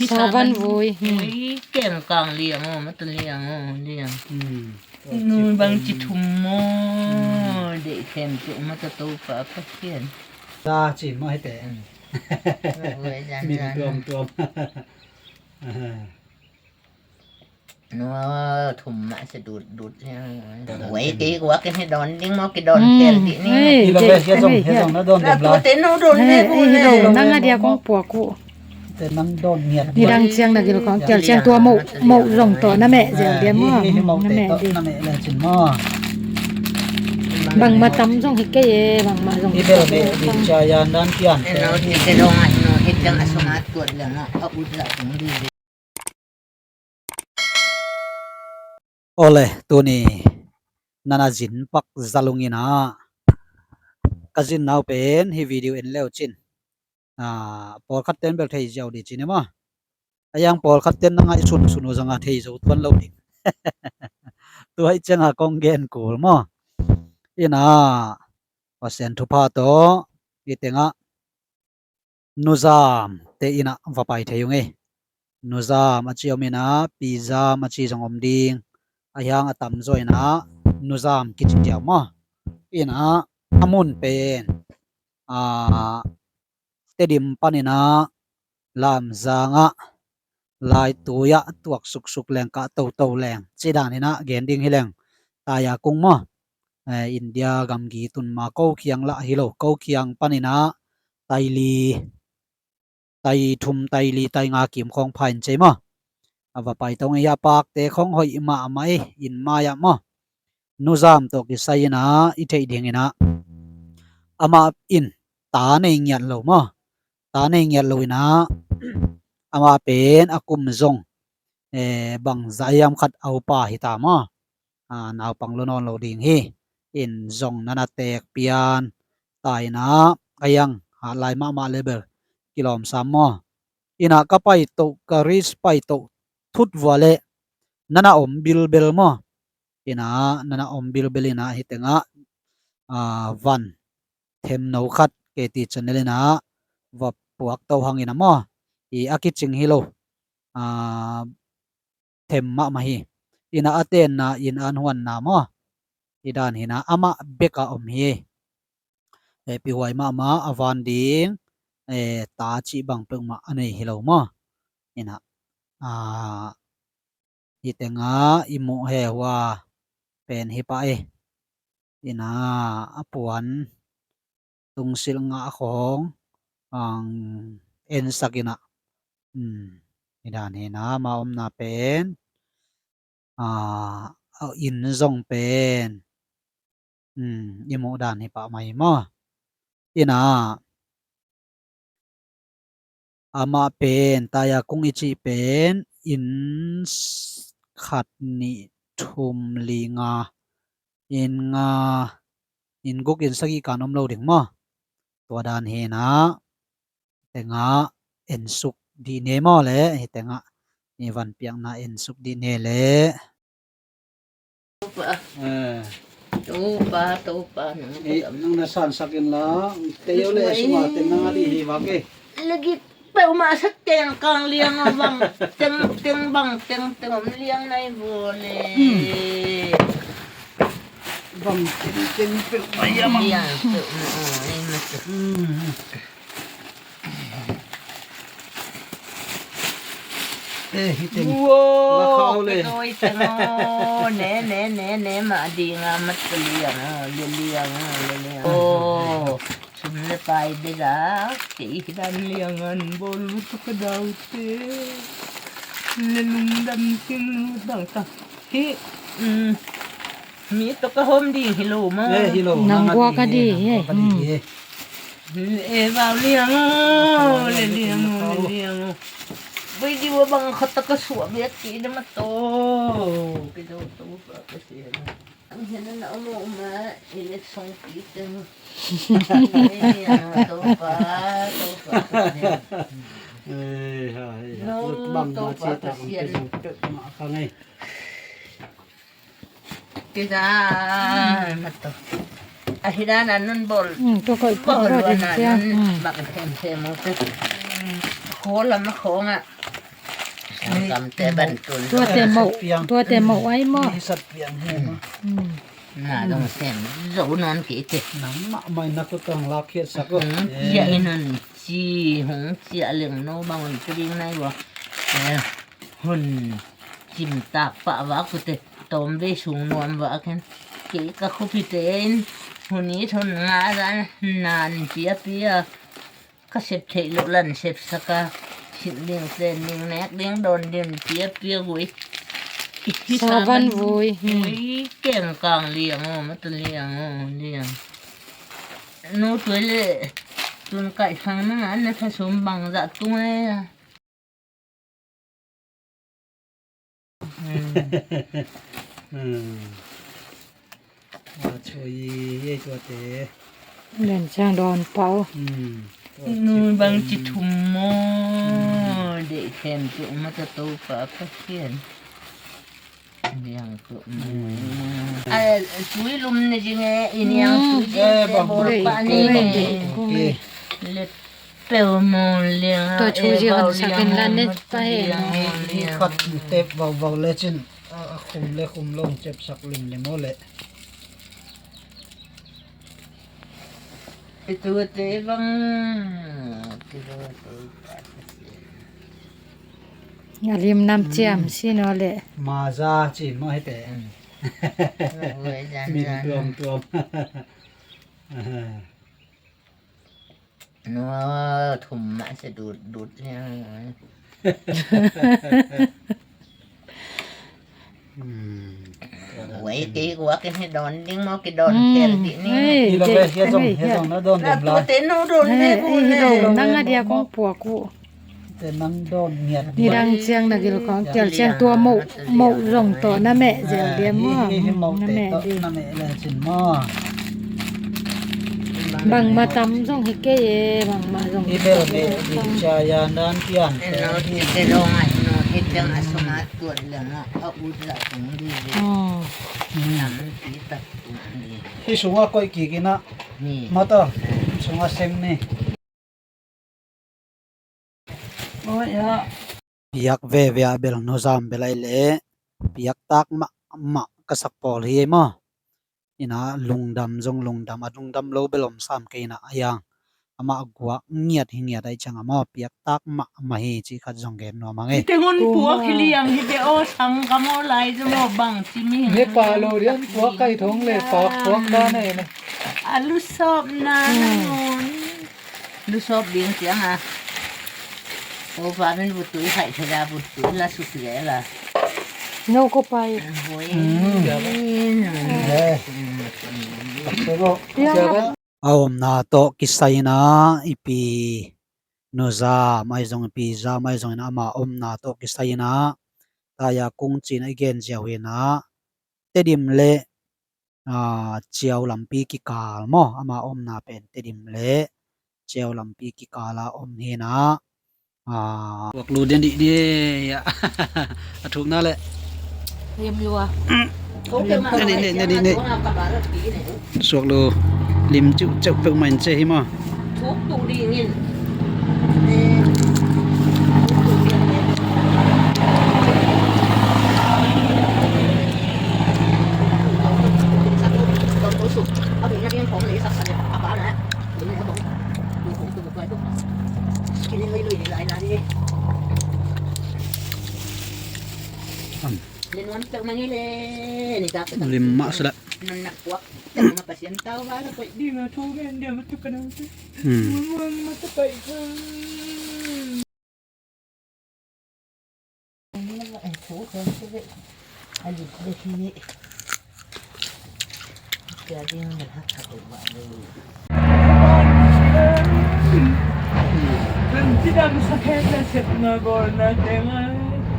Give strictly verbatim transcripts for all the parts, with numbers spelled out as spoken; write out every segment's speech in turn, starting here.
Sa van vui. Ui, keng kang liang o, mata liang o, liang. Hmm. Nu bang ci thum maw, deih khem ci mata Topa Pathian. Sa ci maw hite. Hmm. Min tuamtuam. Nua thum mah sa dut dut. Wei kei kua kei hi don ding maw, kei don tel dih ni. Hi lo ve, hia zong, hia zong na don dem lai. Te no don ne ku ne. Nang a dia kong puak uh. Te nang don ngiat. Ni dang ciang na gil kong tel ciang tua mo mo zong to na meh zel dia maw. Na meh dih. Na meh len cin maw. Bang ma tam zong hi kei e, bang ma zong. I bel meh dih cia yan dan pian. Te no hi te dong a no hi te ma sung a tuat leng a ut la kong dih. Ole, tuni nana zin pak zalung ina ka zin nau pen hi video en leu cin. Ah, pawlkhat ten bel thei ziau di cin ema. A yang pawlkhat ten na ngaihsun sun uh zanga thei zo tuan lo ding. Tua i cianga kong gen kul maw. Ina Pasian thupha tawh i tengah Nuzam te ina va pai thei ung ei. Nuzam a ci om ina, Pizam a ci zong om ding. A hiang a tamzaw ina Nuzam kici diau maw. Ina a mun pen a Tedim pan ina Lamzang ah Laitui ah tuak suksuk leng kah toto leng ci dan ina gen ding hi leng. Taya kung maw. Eh, India gamgi tun ma ko kiang lah hi lo, ko kiang pan ina taili, tai thum, taili, tai nga kim khong pha in cei maw. A va pai tong ei a pakte khong hoih mahmah ei, in mai ah maw. Nuzam tawh kisai ina i theih ding ina amah in ta nei ngiat lo maw. Ta nei ngiat lo ina amah pen a kum zong eh, bang zah hiam khat a upa hi ta maw. Ah, naupang lo nawn lo ding hi. In zong nana teek pian ta ina a hiang hat lai mahmah le bel kilawm sam maw. Ina ka paito, ka ris paito thut vua le nana om bilbel maw. Ina nana om bilbel ina hi tengah ah, van themno khat K T channel ina va puak to hang ina maw. I a kicing hi lo. Ah, them mahmah hi. Ina a tenna in an huanna maw. I dan hina amah beka om hi. Eh, pihuai mahmah a van ding eh, ta cih bang peuhmah a nei hi lo maw. Ina ah, hi tengah i muh he hua pen hi pah ei. Ina a puan tungsilh ngah khong ang ensak ina. Hmm. I dan hina ma omna pen ah, in zong pen hmm, i muh dan hi pah mai maw. Ina amah pen taya kung i cih pen in khat nih thum li nga in nga in guk in sagih kan om lo ding maw. Tua dan hina tengah ensuk dih ne maw le hi tengah i van piakna ensuk dih ne le. Topa. Eh. Topa, Topa, nang eh, nang na sansak in la. Te yo le suma te nang a di hi vak eh. Lagi peuhmah sa teng kang liang a bang teng teng bang teng teng om liang nai bo le. Bang teng teng peuhmah ya mang. Liang peuhmah ai ma. Eh, hi teng. Wow, ka dawi teng aw. Ne, ne, ne, ne, mah ding a mat ka liang aw, le liang aw, le liang aw. Oh, sum le pai bek a, kei hi dan liang an bawl lut ka daute. Le lungdam ting lut bang ta. Hi, um, Mi tawh ka hawm ding hi lo maw? Eh, hi lo. Nang gua ka di hi. Nang gua ka di hi. Eh, vau liang aw, le liang aw, le liang aw. Voi di wa bang khat ka suah biak ki dam a to. Ki do to pa ka si na. Ang hian na om om a, i le song ki teng. Eh, to pa, to pa. Eh, ha, eh. No, bang to pa ka si na. Ma ka ngai. Kisa mato. Ahi dan anun bol. Hmm, to koi bol wana nun. Hmm. Bak sem sem mo. Kawl lam a khawng ah sanggamte ban tun. Tuate moh, tuate moh ai maw? Ni sat piang hi maw? Na dong sem zo nawn kei te. Nangmah mai na kut tawh hong lak khiatsak uh. Hong ciah in hong ci, hong ciah leng no bang hong ci ding nai uh a. Hun cimtak pah vak uh te, tawmvei sung nuam vak hen. Kei ka khuapite in hun it hun nga zan nan piapia. Ka sep theih loh lan sepsak a, sin ding, tlen ding, nek ding, dawn ding, piapia vui. Savan vui. Vui keng kang liang aw, mata liang aw, liang. Nu tui le tun kaih khang na nga na tha sum bang zah tung e. Tua chuai ei tuate. Len ciang dawn pau. Nu bang ci thum maw? Deih khem tu mata Topa Pasian. Niang tu. Tui lum ne jing e, i niang tui jing e, bang bol pa ni. Let Peuhmawh liang ah, tua thu zia kan sak in la net pa he. Khat tep vauvau lecin a khum le khum lo cepsak limlim aw le. I tuate bang, i tuate a lim nam ciam sin aw le. Maza cin maw hete. Min tuamtuam. Nua thum mah se dut dut liang. Wei kei kua ken hi dawn ding maw, ki dawn khel dih ni. Hi lo ve, hia zong, hia zong na dawn dem lai. Tuate no dawn ve bu le. Nang a dia kong puak uh. Nidang ciang na gil khawng kial ciang tua moh, moh zong tawh na meh zel diam maw? Na meh dih. Bangmah tam zong hi kei e, bangmah zong hi kei e. Hi sungah koih kik inah mata sungah sem ni. Piak veve ah bel nuzam bel ai leh piak tak mahmah ka sak pawl hi ei maw? Inah lungdam zong lungdam, a lungdam lo bel om sam kei inah a yang amah guak ngiat hi ngiat ai ciang a maw, piak tak mahmah hi cih khat zong gen nuam ang ei. Hite ngun puak hi liang hite aw, sang ka maw lai zu maw bang ci mi. Ne pa lo rian puak kai thong le pa puak dan ai maw. A lusawpna nangun. Lusawp ding ciang a. Ko pa min vutui khaih theda vutui la suk le la. No ko pai. Vui. A omna tawh kisai inah i pi nuza mai zong i pi za mai zong inah ama omna tawh kisai inah taya kung cin a i gen ziau hi inah Tedim le Ciau lampi kikal maw? Ama omna pen Tedim le Ciau lampi kikal a om hi inah. Suak lu dian dih dih a thukna le. Lim lua. Suak lu lim ciuh ceuh peuh main ce hi maw? Lim mah sudah. Hmm. Kan cidam sakhe na sepna bawlna teng a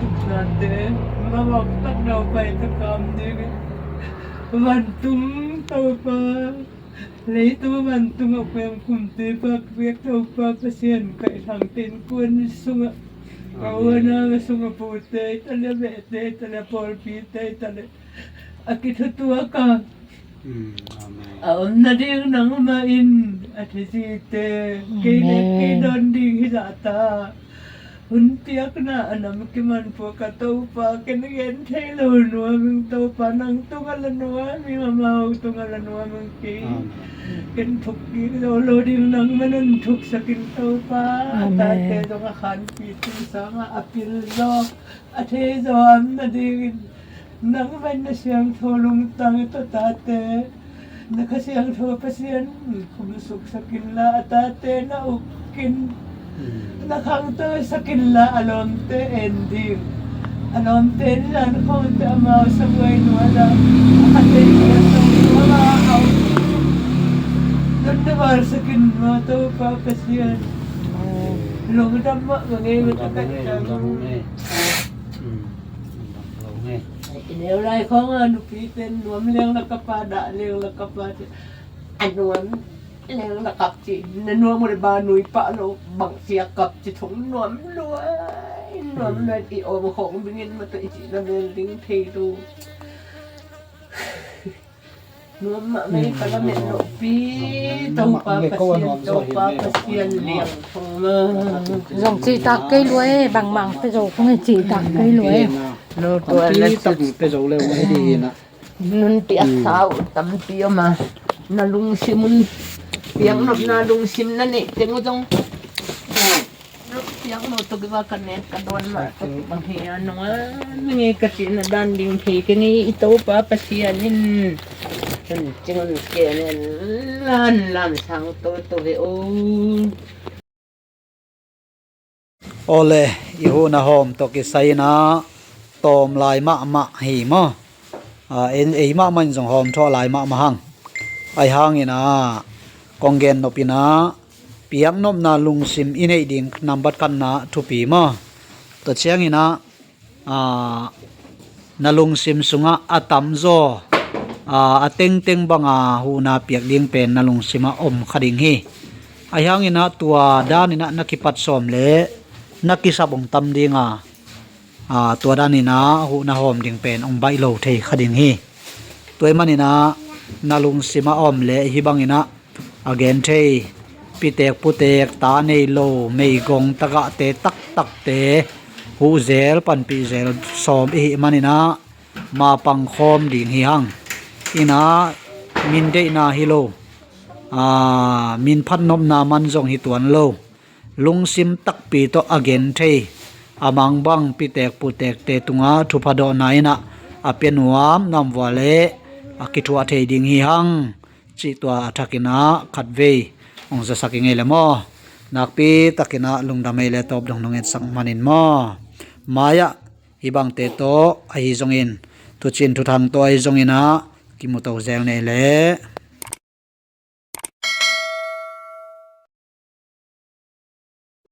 tupnate mawk tak no pai takam ding vantung Topa. Leitung vantung a pem kumte pa piak Topa Pasian kaih thang ten kuan sungah ka uana ka sungah pute i tale behte i tale pawlpi te i tale a kithutuak a a om nading nangmah in a thizite kei le kei dawn ding hi zahta. Hun piakna a nam kiman pua ka Topa, ken gen thei lo nuam ing Topa, nang tungah la nuam ing, amau tungah la nuam ing kei. Ken thuk kik zo lo ding, nangman hong thuksak in Topa. A tate zong a khanpi tu sangah a pil zaw, a thei zaw a om nadingin nangmah in na siangtho lungtang tawh tate, na Kha Siangtho Pasian khum suksak inla, a tate na uk in, na khangto sak inla, a lawmte en ding. A lawmte in zan khawngte amau sabuai nuam la, a tei kia tong nuam a au. Nang na valsak in maw Topa Pasian. Lungdam mah ka ngei mah ta ka i tang. I neu lai khawng a nupi ten nuam leng la kapa, dah leng la kapa ci. A nuam leng la kap ci. Na nuam uh le ba nui pah lo, bang sia kap ci thong nuam luai. Nuam luai i om khawng bingin mah tawh i cih na mel ding thei lo. Nuam mah mei ka lamet lohpi Topa Pasian, Topa Pasian liang thong ma. Zong cihtak kei luai, bangmang pe zo kong e, cihtak kei luai. No tua na tampi tak pe zo leu mah hi ding hi na. Nun piak sa uh tampi om a, na lungsim un piak nopna lungsim na neih teng uh zong. Piak lo tuk i va ka nek ka dawn mah tuk bang hi a nong a, na ngei ka cihna dan ding thei keng i Topa Pasian in. Hun cing hun kian in lan lan sang toto ve o. Awle, i huhna hawm tawh kisai inah tawm lai mahmah hi maw? A, ei, ei mahmah in zong hawm thawh lai mahmah hang. Ahi hangin ah kong gen nop inah piaknopna lungsim i neih ding nambat khatna thupi maw? Tua ciangin ah, a, na lungsim sungah a tamzaw, a, a tengteng banga huhna piak ding pen na lungsimah om kha ding hi. Ahi hangin ah tua danin ah na kipat sawm le na kisap hong tam ding a, a, tua danin ah huhna hawm ding pen hong baih lo thei kha ding hi. Tua ahih manin ah na lungsimah a om le hih bangin ah a gen thei, pitek putek, ta nei lo, meigong tagahte taktakte huh zel, panpih zel sawm i hih manin ah mapang khawm ding hi hang. Inah min deihna hi lo, a, min phatnopna man zong hi tuan lo. Lungsim takpi tawh a gen thei, a mangbang pitek putekte tungah thupha dawhna inah a pia nuam na om vua le a kithuah thei ding hi hang. Cih tua a thakin ah khatvei hong zasak i ngei le maw? Nakpi takin ah lungdam ei le tawp dong nong etsak manin maw? Mai-ah hih bangte tawh ahi zongin, thucin thuthang tawh ahi zongin ah kimu to zel nei le.